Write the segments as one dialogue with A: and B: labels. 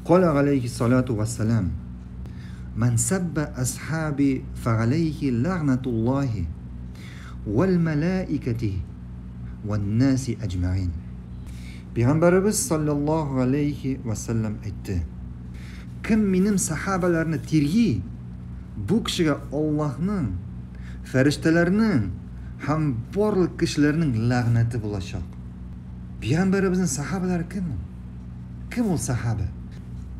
A: Каля галәйһиссалату вассалам: Ман сабба асхаби фәгаләйһи ләгънатуллаһи вәл мәләикәти вән наси әҗмәгыйн. Пәйгамбәребез саллаллаһу галәйһи вәсәлләм әйтте: Кем минем сахабаларны тирги, бу кешегә Аллаһның, фәрештәләрнең һәм барлык кешеләрнең ләгънәте булачак. Пәйгамбәребезнең сахабалары кем ул? Кем ул сахаба?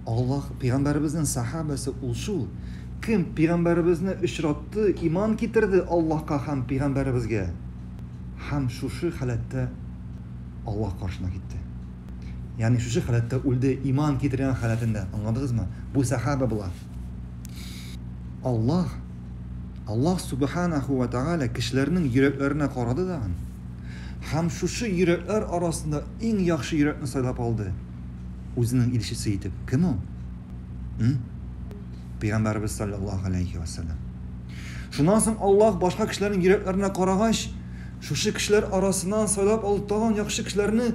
A: Аллаһ пәйгамбәребезнең сахабасы ул шул, кем пәйгамбәребезне очратты, иман китерде Аллаһка һәм пәйгамбәребезгә. Һәм шушы халәттә Аллаһ каршына китте. Ягъни шушы халәттә үлде, иман китергән халәтендә. Аңладыгызмы? Бу сахаба була. Аллаһ Аллаһ субханаху ва тааля кешеләрнең йөрәкләренә карады да һәм шушы йөрәкләр арасында иң яхшы йөрәкне сайлап алды. Үзенең илчесе итеп. Кем ул? Пәйгамбәребез саллаллаһу алейхи ва саллям. Шуннан соң Аллаһ башка кешеләрнең йөрәкләренә карагач, шушы кешеләр арасыннан сайлап алды тагын яхшы кешеләрне,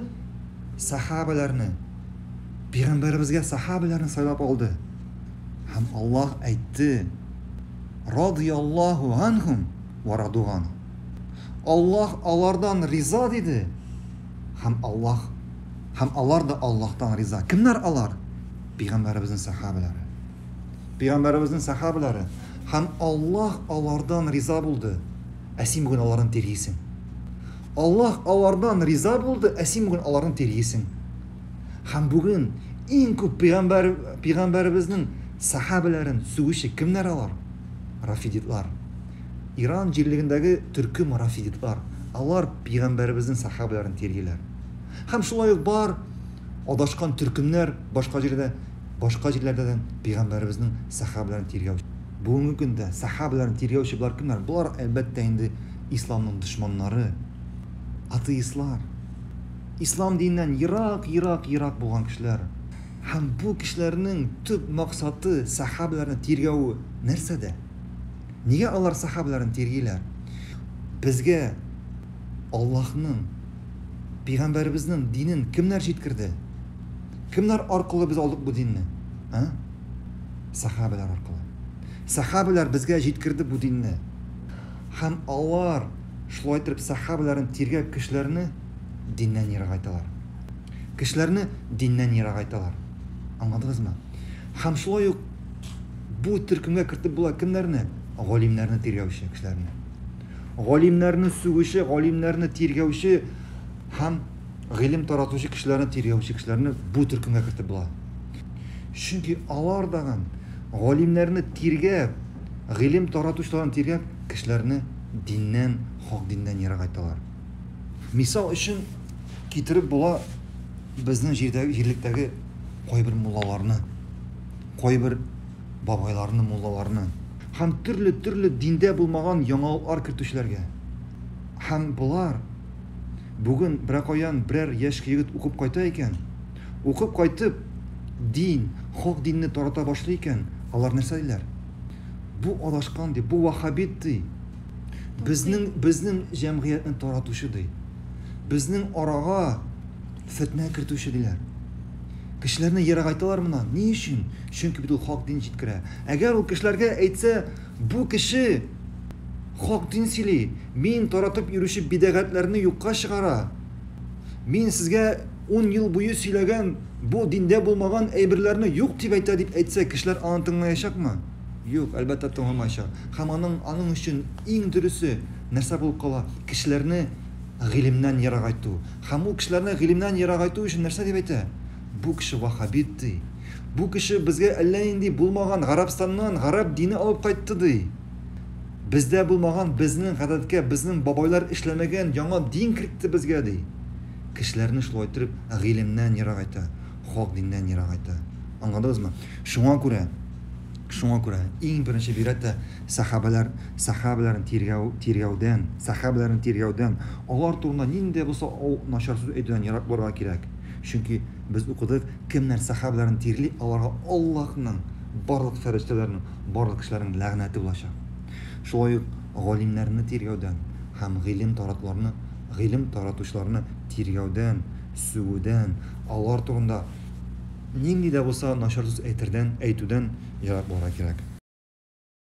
A: сахабаларны. Пәйгамбәребезгә сахабаларны сайлап алды. Һәм Аллаһ әйтте: Радияллаһу анхум ва раду анху. Аллаһ алардан риза диде. Һәм Аллаһ һәм алар да Аллаһтан риза. Кемнәр алар? Пәйгамбәребезнең сахабалары. Пәйгамбәребезнең сахабалары. Һәм Аллаһ алардан риза булды. Ә син бүген аларны тиргисең. Аллаһ алардан риза булды, ә син бүген аларны тиргисең. Һәм бүген иң күп пәйгамбәр пәйгамбәребезнең сахабаларын сүгүче кемнәр алар? Рафидитлар. Иран җирлегендәге төркем рафидитлар. Алар пәйгамбәребезнең сахабаларын тиргиләр. Һәм шулай ук бар адашкан төркемнәр башка җирдә, башка җирләрдә дә пәйгамбәребезнең сахабаларын тиргәүче. Бүгенге көндә сахабаларын тиргәүче болар кемнәр? Болар әлбәттә инде исламның дошманнары, атеистлар. Ислам диненнән ерак, ерак, ерак булган кешеләр. Һәм бу кешеләрнең төп максаты сахабаларны тиргәү нәрсәдә? Нигә алар сахабаларны тиргиләр? Безгә Аллаһның, пәйгамбәребезнең динен кемнәр җиткерде? Кемнәр аркылы без алдык бу динне? А? Сахабалар аркылы. Сахабалар безгә җиткерде бу динне. Һәм алар шулай итеп сахабаларын тиргәп кешеләрне диннән ерагайталар. Кешеләрне диннән ерагайталар. Аңладыгызмы? Һәм шулай ук бу төркемгә кертеп була кемнәрне? Галимнәрне тиргәүче кешеләрне. Галимнәрне сүгүче, галимнәрне тиргәүче һәм гыйлем таратучы кешеләрне тиргәүче кешеләрне бу төркемгә кертеп була. Чөнки алар дагын галимнәрне тиргәп, гыйлем таратучыларны тиргәп, кешеләрне диннән, хак диннән ерагайталар. Мисал өчен китереп була безнең җирдәге җирлектәге кайбер муллаларны, кайбер бабайларны, муллаларны һәм төрле-төрле диндә булмаган яңалыклар кертүчеләргә. Һәм болар бүген берәр каян берәр яшь егет укып кайта икән, укып кайтып, дин, хак динне тарата башлый икән, алар нәрсә диләр? Бу адашкан ди, бу ваххабит ди. Безнең безнең җәмгыятьне таратучы ди. Безнең арага фетнә кертүче диләр. Кешеләрне ерагайталар моннан. Ни өчен? Чөнки бит ул хак дин җиткерә. Әгәр ул кешеләргә әйтсә, бу кеше хак дин сөйли, мин таратып йөрүче бидәгатләрне юкка чыгара. Мин сезгә 10 ел буе сөйләгән бу диндә булмаган әйберләрне юк дип әйтә дип әйтсә, кешеләр аны тыңлаячакмы? Юк, әлбәттә тыңламаячак. Һәм аның аның өчен иң дөресе нәрсә булып кала? Кешеләрне гыйлемнән ерагайту. Һәм ул кешеләрне гыйлемнән ерагайту өчен нәрсә дип әйтә? Бу кеше ваххабит ди. Бу кеше безгә әллә нинди булмаган Гарәбстаннан гарәп дине алып кайтты ди. Бездә булмаган, безнең гадәткә, безнең бабайлар эшләмәгән яңа дин кертте безгә ди. Кешеләрне шулай итеп гыйлемнән ерагайта, хак диннән ерагайта. Аңладыгызмы? Шуңа күрә Шуңа күрә иң беренче бигрәк тә сәхабәләр, сәхабәләрне тиргәү, тиргәүдән, сәхабәләрне тиргәүдән, алар турында нинди дә булса начар сүз әйтүдән ерак булырга кирәк. Чөнки без укыдык, кемнәр сәхабәләрне тирли, аларга Аллаһның, барлык фәрештәләрнең, барлык кешеләрнең ләгънәте булачак. Шулай ук галимнәрне тиргәүдән һәм гыйлем таратуларны, гыйлем таратучыларны тиргәүдән, сүгүдән, алар турында. Нинди дә булса начар сүз әйтердән, әйтүдән ерак булырга кирәк.